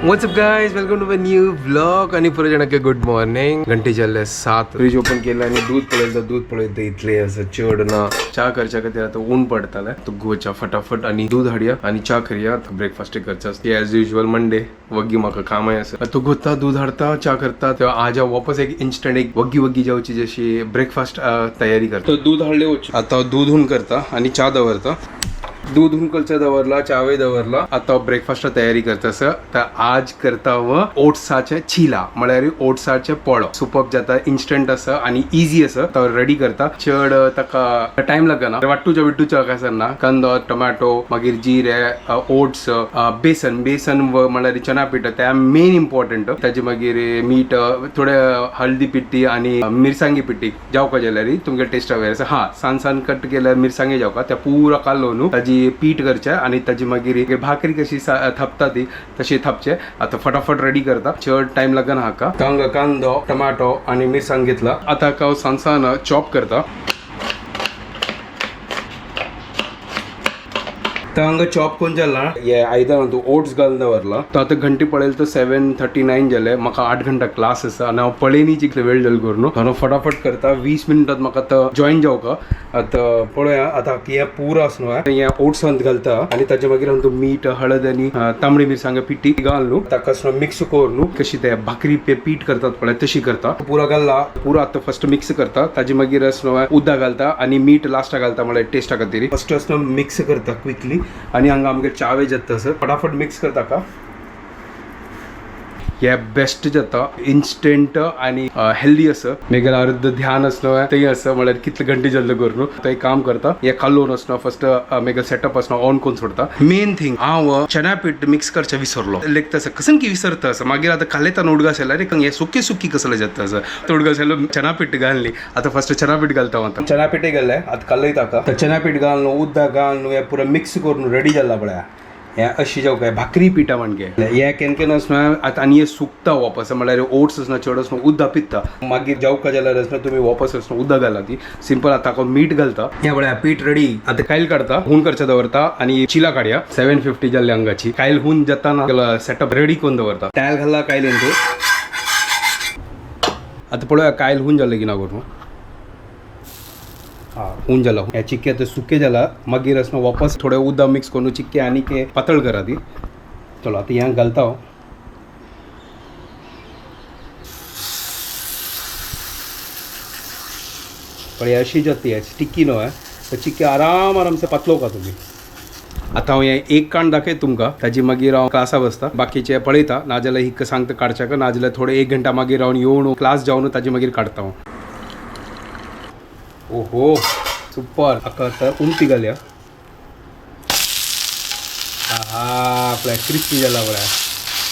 What's up guys, welcome to my new vlog. आणि परत जणांक good morning. घंटे चालले 7. फ्रीज ओपन केलं आणि दूध पळयलं. दूध पळयतं इथले असं चड ना चा करच्या खातीर आता ऊन पडताले. तो गोच्या फटाफट आणि दूध हाडया आणि चा करया. ब्रेकफास्ट करचा एज युजल मंडे वग्गी म्हाका कामय आसा. तो गोता दूध हाडता, चा करता, तेव्हा आज वापस एक इन्स्टंट एक वग्गी वग्गी जावची जशी ब्रेकफास्ट तयारी करता. तो दूध हाडले, आता दूध हून करता आणि चा दवरता. दूध हुंकलचा दवरला, चावे दवरला. आता ब्रेकफास्ट तयारी करता सर. तर आज करता व ओट्साचे चिला, म्हळ्यार ओट्साचे पोळो. सुपप जाता, इन्स्टंट आसा आणि इझी आसा. तो रेडी करता, चड ताका टायम लागना. वाटूच्या बिट्टूच्या काय ना, कांदो, टोमॅटो, मागीर जिरे, ओट्स, बेसन, बेसन म्हळ्यार चना पीठ त्या मेन इम्पॉर्टंट. ताजे मागीर मीठ, थोडे हळदी पिट्टी आणि मिरसांगी पिट्टी जावका जाल्यार तुमगे टेस्ट वयर आसा. हा, सान सान कट केल्यार मिरसांगी जावका, त्या पुरा कालोवन ताजी पीठ करचे आणि ताजी मागीर भाकरी कशी थापता ती तशी थापचे. आता फटाफट रेडी करता, चड टाइम लागना हाका. हांगा कांदो, टमाटो आणि मिरसांग घेतला. आता हाका सान सान चॉप करता. तर हांगा चॉप करून जाला. हे आयदन तूं ओट्स घालून दवरला. तो आतां घंटी पळयले तर 7:39 जाले. म्हाका 8 घंटा क्लास आसा आनी हांव पळयनी जितले वेळ जालो करून. हांव फटाफट करता, 20 मिनटात म्हाका आतां जॉईन जावका. आतां पळोवया. आतां हें पुरो आसा न्हू, हें ओट्सांत घालता आनी ताजे मागीर हांव मीठ, हळद आनी तांबडी मिरसांग पिठी घालून ताका मिक्स करून कशी ते भाकरी पीठ करतात पळय तशी करता. पुरो घालला, पुरो आतां फर्स्ट मिक्स करता. ताजे मागीर न्हू उदक घालता आनी मीठ लास्टाक घालता, म्हळ्यार टेस्टा खातीर. फर्स्ट न्हू मिक्स करता क्विकली. आणि हांगा आमगे चावे जाता सर, फटाफट मिक्स करता का. हे बेस्ट जाता, इन्स्टंट आणि हेल्दी आसा. मेगेले अर्द ध्यान आसलो तेय आसा, म्हळ्यार कितले घंटे जाल्ले करून. तो एक काम करता, हे कालोवन आसना फर्स्ट मेगेले सेटअप आसना ऑन करून सोडता. मेन थिंग, हांव चना पीठ मिक्स करचें विसरलो. लेगता आसा कसन की विसरता आसा. मागीर आतां कालयताना उडगास येयला, रे हे सुकी सुकी कसले जाता आसा. उडगास येयलो, चना पीठ घालनी. आतां फर्स्ट चना पीठ घालता हांव. आतां चना पीठय घाललें, आतां कालयता. आतां चना पीठ घालून, उदक घालून हें पुरो मिक्स करून रेडी जाला पळया. हे अशी जावं काय भाकरी पिठा माणगे. हे केन्ना केन्ना आसना आतां आनी हे सुकता वापस, म्हळ्यार ओट्स आसना चड आसना उदक पिता. मागीर जावका जाल्यार आसना तुमी वापस आसना उदक घाला ती सिंपल. आतां हाका मीठ घालता. हे पळया पीठ रेडी. आतां कायल काडता, हून करचें दवरता आनी चिला काडया. 7:50 जाल्ले हांगाची. कायल हून जाता ना, सेटअप रेडी करून दवरता. तेल घालला कायलेन तूं. आतां पळोवया कायल हून जालें की ना करून. हा, हून जाला. हे चिक्के आतां सुके जाला. मागीर आसना वापस थोडें उदक मिक्स करून चिक्के आनी पातळ करा ती. चलो आतां हें घालता हांव. पण हे अशी जाता, हे स्टिकी न्हय, तर चिक्के आराम आरामसे पातळोवका तुमी. आतां हांव हें एक काण दाखयता तुमकां, ताजी मागीर हांव क्लासा बसता. बाकीचे पळयता, नाजाल्यार हिका सांगता काडच्याक, नाजाल्यार थोडे 1 घंटा मागीर हांव येवन क्लास जावन ताजे मागीर काडता हांव. ओहो सुपर. हाका आतां उमटी घालया. आहा पळय क्रिस्पी जाला पळय,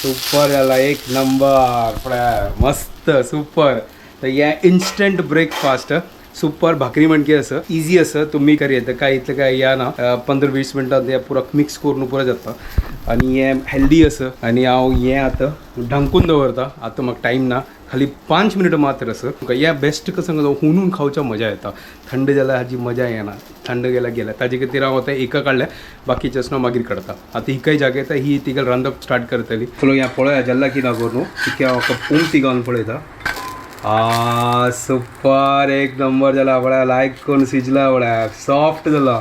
सुपर जाला, एक नंबर पळय, मस्त सुपर. तर हे इन्स्टंट ब्रेकफास्ट सुपर भाकरी म्हणकी आसा, इजी आसा. तुमी कर येता काय इतलें काय या ना, 15-20 मिनटां हें पुरो मिक्स करून पुरो जाता आनी हें हेल्दी आसा. आनी हांव हें आतां ढांकून दवरता. आतां म्हाका टायम ना, खाली 5 मिनटां मात्र आसा. तुमकां हें बेस्ट कसं सांगता, हुनून खावच्या मजा येता. थंड जाल्यार हाजी मजा येना, थंड गेल्यार गेल्या. ताजे खातीर हांव आतां एका काडल्या, बाकीचे आसना मागीर काडता. आतां हिकाय जागयता, ही तिका रांदप स्टार्ट करतली. चलो हें पळोवया जाला की ना करून. तिका हांव उमटी घालून पळयता. आ सुपर, एक नंबर जाला पळया, लायक करून शिजला पळया, सॉफ्ट जाला,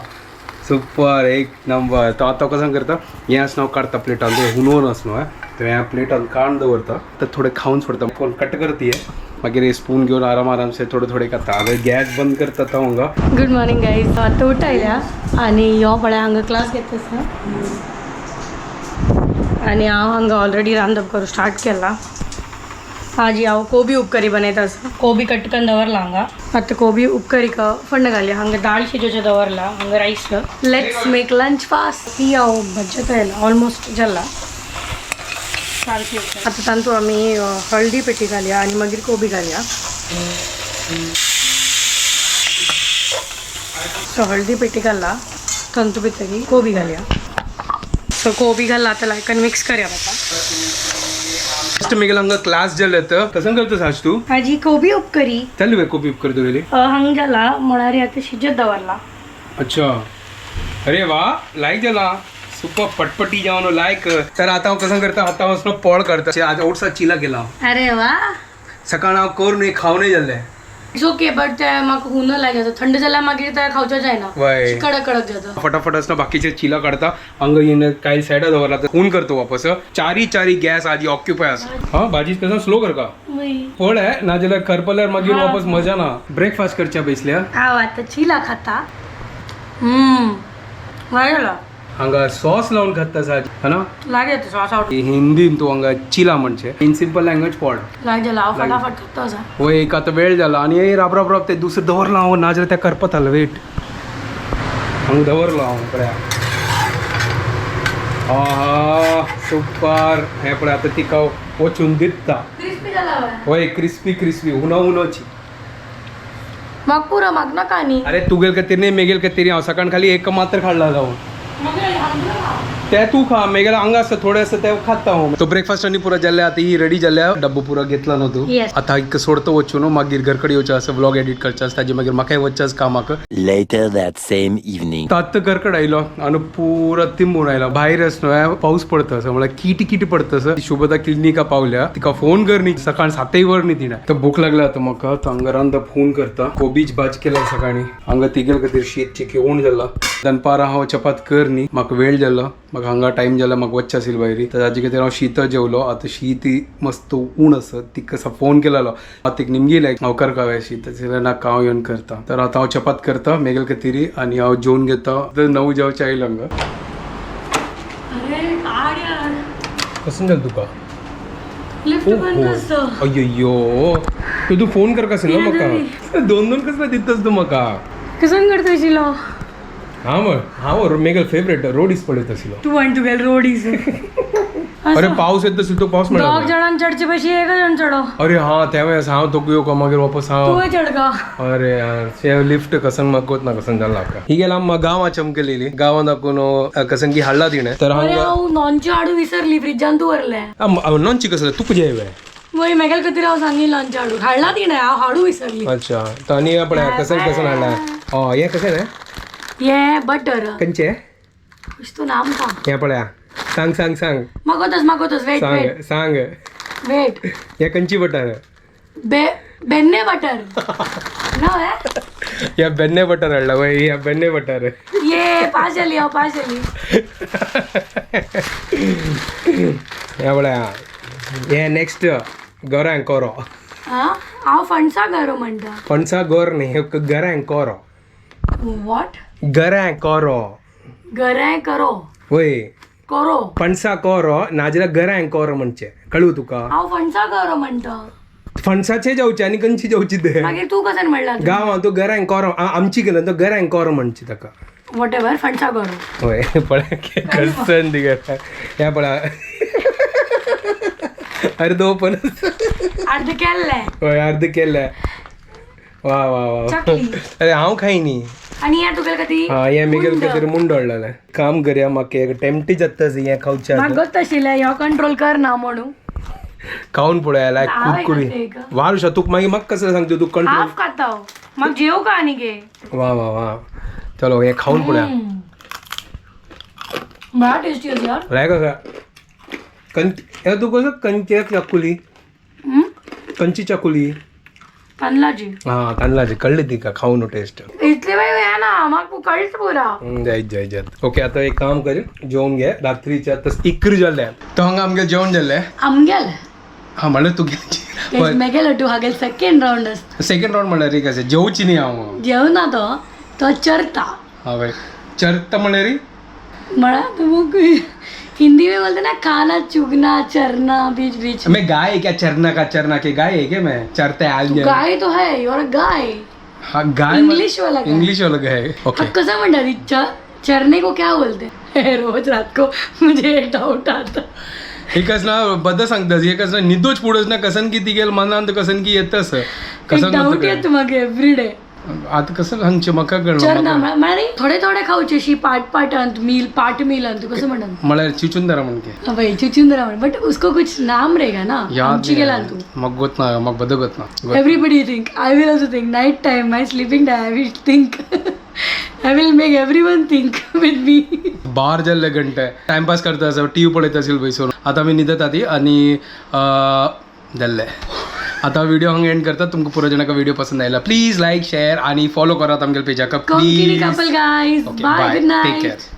सुपर, एक नंबर. तो आतां कसं करता, हें आसना हांव काडता प्लेटान, तें हुनोवन आसना तें ह्या प्लेटान काडून दवरता. तर थोडें खावन सोडता, कोण कट करता हें, मागीर स्पून घेवन आराम आरामसे थोडे थोडे खाता. हांवें गॅस बंद करता तो हांगा. Good morning guys. आतां उठायल्या आनी यो पळय हांगा क्लास घेता आसा आनी हांव हांगा ऑलरेडी रांदप करूं स्टार्ट केला. आज हांव कोबी उपकरी बनयता आसा. कोबी कट करून दवरला हांगा. आतां कोबी उपकरीक फोण्ण घालया. हांगा दाळ शिजोवचें दवरला, हांगा rice. Let's make lunch fast. ही हांव भज्जेत येयला, ऑलमोस्ट जाला सारकी. आतां तातूंत आमी हळदी पेटी घालया आनी मागीर कोबी घालया. सो हळदी पेटी घालला, तातूंत भितर कोबी घालया. सो कोबी घालला, आतां लायकन मिक्स करया बाबा. फर्स्ट मेगेलो हांगा क्लास जालें. तर कसं करता आज तूं? हाजी कोबी उपकरी. चालू कोबी उपकरी तुगेली? हांगा जाला म्हळ्यार आतां शिजत दवरला. अच्छा, अरे वा, लायक जाला. सुपर पटपटी जावन लायक. तर आता हांव कसं करता, आता हांव पळ करता. आज ओट्सा चिला केला. अरे वा. सकाळ हांव करून खावनय जाल्लें. It's okay, but ते म्हाका हुन लायक जाता. थंड जाल्यार मागीर ते खावचें जायना. वय. कडक कडक जाता. फटाफट असं बाकीचे चिला काढता. हांगा येवन कांय सायडा दवरला तर खून करतो वापस. चारी चारी गॅस आजी ऑक्युपाय आसा. हा, भाजी कसं स्लो कर का पळ आहे ना, जाल्यार करपल्यार मागीर वापस मजा ना. ब्रेकफास्ट करच्या बसल्या. हांव आतां चिला खाता. बरें जाला. हांगा सॉस लावन खाता साजी है ना. लागे तो सॉस आउट. हिंदीन तूं हांगा चिला म्हणचे, इन सिंपल लँग्वेज पळ. लाग जाला. हांव फटाफट खाता आसा. वय, एक आतां वेळ जाला आनी राब राब राब, ते दुसरें दवरलां हांव, नाजाल्यार तें करपतालें. वेट, हांगा दवरलो हांव पळया. आहा, सुपर. हें पळय, आतां तिका वचून दिता. क्रिस्पी जाला. वय, क्रिस्पी क्रिस्पी हुनो हुनोची. म्हाका पुरो, म्हाका नाका न्ही. अरे तुगेल खातीर न्ही, मेगेल खातीर. हांव सकाळ खाली एक मात्र खाडला जावन ते तू खा, मेगेल हांगा आसा थोडे आसा ते खाता हांव. तो ब्रेकफास्ट आनी पुरो जाल्ले. आतां ही रेडी जाल्या, डब्बो पुरो घेतला न्हू तूं. Yes. आतां एक सोडतो वचून न्हू, मागीर घर कडेन येवचें आसा, व्लॉग एडिट करचें आसा, ताजे मागीर म्हाकाय वचचें आसा कामाक. Later that same evening. आत्तां घरकड आयलो आनी पुरो तिंबून आयलो. भायर आस न्हू पावस पडता आसा, म्हळ्यार किटी किटी पडता आसा. शुभदा क्लिनिका पावल्या, तिका फोन कर न्ही, सकाळ सातय वर न्ही तिणें. तर भूक लागल्या आतां म्हाका. तो हांगा रांदप फोन करता. कोबीज भाजी केला सकाळी. हांगा तिगेल खातीर शीत चिकी ओण जाला. दनपारा हांव चपात कर न्ही, म्हाका वेळ जालो, म्हाका हांगा टायम जाला, म्हाका वचचें आशिल्लें भायर. तर ताजे खातीर हांव शीत जेवलो. आतां शीत मस्त ऊण आसा. तिका फोन केलेलो, आतां तिका निमगी लायक हांव करका काय शीत, जाल्यार नाका, हांव येवन करता. तर आतां हांव चपात करता मेगेल खातीर आनी हांव जेवन घेता. तर 9 जेवचें आयलो हांगा. अरे काड यार. कसं जालें तुका? लिफ्ट बंद आसा. अय्यो, तूं फोन करका आशिल्लो म्हाका. दोन दोन कसले दितस तूं म्हाका? कसं करता आशिल्लो? हांव हांव मेगेल फेवरेट रोडीस पळयत आशिल्लो. तूं आनी तुगेले रोडीज. अरे पावस येत आशिल्लो, तो पावस दोग मेळ्ळो. जाणां चडचे पयशी एक जण चडो. अरे हा, तेवूय आसा. हांव दोगूय येवका मागीर वापस हांव. तूंय चड का? अरे यार, ते लिफ्ट कसन मागवत ना, कसन जाला म्हाका. ही गेला आम गांवां चमकलेली, गांवां दाखोवन कसन की हाडला तिणें. तर अरे हांगा हांव लोणचें हाडू विसरली, फ्रिजान दवरलें. नॉनची कसलें तुका जेवे. वय, मेगेल खातीर हांव सांगी लोणचें हाडू, हाडला तिणें, हांव हाडू विसरली. अच्छा, तर आनी पळय कसन कसन हाडला. हय, हें कशें न्ही? ये बटर. खंयचें? कुछ तो नाम था. हें पळया, सांग सांग सांग. मागोतच मागोतच, वेट सांग सांग. वेट. हें खंयची बटर? बेन्ने बटर ना हे. ह्या बेन्ने बटर हाडला. वय, ह्या बेन्ने बटर. ये पास जाली, हांव पास जाली. हें पळया, हें नेक्स्ट गरां कोरो. हा, हांव फणसा गरो म्हणटा. फणसा गोर न्ही, गरां कोरो. What? गरां कोरो. गरां करो. वय. करो. फणसा कोरो नाजाल्यार गरां कोरो म्हणचे, कळू तुका? हांव फणसा गरो म्हणटा. फणसाचे जेवचे आनी खंयची जेवची ते? मागीर तूं कशें म्हणला? गांवां तो गरां कोरो, आमची केलं तो गरां कोरो म्हणचे ताका. What ever, फणसा गरो. वय, पळय कसन ती करता. ह्या पळय, अर्दो ओपन. अर्द केल्लें. हय, अर्द केल्लें. वा वा वा. चकली. अरे हांव खायनी. आनी हे तुगेले खातीर. हा, हें मेगेल खातीर मुंड हाडलेलें. काम करया, म्हाका एक टेमटी जाता हें खावचें. म्हाका गोत आशिल्लें ह्यो कंट्रोल करना म्हणून. खावन पळय लायक हांव कुरकुरी. एक. वा रुशा, तुका मागीर म्हाका कसलें सांगता तूं कंट्रोल. हाफ खाता हांव, म्हाका जेव का आनी गे. वा वा वा, चलो हें खावन पळया. बरा टेस्टी आसा यार. लायक आसा. हे तूं कसो कंचे चाकुली? कंची चाकुली. तांदळाची. हा, तांदळाची कळ्ळी तिका खावन टेस्ट. इतले बाय हे ना, म्हाका कळच पुरा. जायत जायत जायत. ओके, आता एक काम कर, जेवण घे. रात्रीच्या आतां इकरा जाल्ले. तो हांगा आमगे जेवण जाल्लें. आमगेल. हा, म्हणल्यार तुगे. मेगेल तूं हागेल सेकंड रावंड आसता. सेकंड रावंड म्हणल्यार एक आसा, जेवची न्ही हांव. जेवना तो, तो चरता. हय, चरता म्हणल्यार? म्हळ्यार तूं हिंदी में बोलते ना, खाना चुगना चरना बीच बीच. मैं गाय है क्या? चरना का चरना के गाय है क्या? मैं चरते आल. गाय तो है, your गाय. हाँ, गाय. इंग्लिश वाला गाय. इंग्लिश वाला गाय, ओके. अब कसं म्हणतात चरने को, क्या बोलते हैं? रोज रात को मुझे एक डाउट आता. एकच ना बद्दल सांगता, एकच ना निदोच पुढच ना कसन की ती गेल मनांत कसन की येतस. एक कसन डाऊट येतो मग एव्हरी डे. आता कसं सांगचें म्हाका चरना कळना. म्हळ्यार थोडे थोडे खावचे अशी पाट पाट अंत मील पाट मील अंत कसं म्हणतात? म्हळ्यार चिचुंदरा म्हणके. बाई चिचुंद्रा म्हण, बट उसको कुछ नाम रहेगा ना. आमची गेला तू. म्हाका गोत ना, म्हाका बदगत ना. Everybody think, I will also think. Night time, my sleeping time, I will think. I will make everyone think with me. Bar जाल्ले घंटे टायमपास करता आसा, टीव्ही पळयत असेल बसून. आता आमी न्हिदत आती आनी जाल्ले. आता व्हिडिओ हांगा एंड करता. तुमकां पुरो जाणांक व्हिडिओ पसंत आयला, प्लीज लायक, शेअर आणि फॉलो करात आमगेले पेजाक. Konkani please. Couple guys. Okay, bye. Bye. Good take night. Care.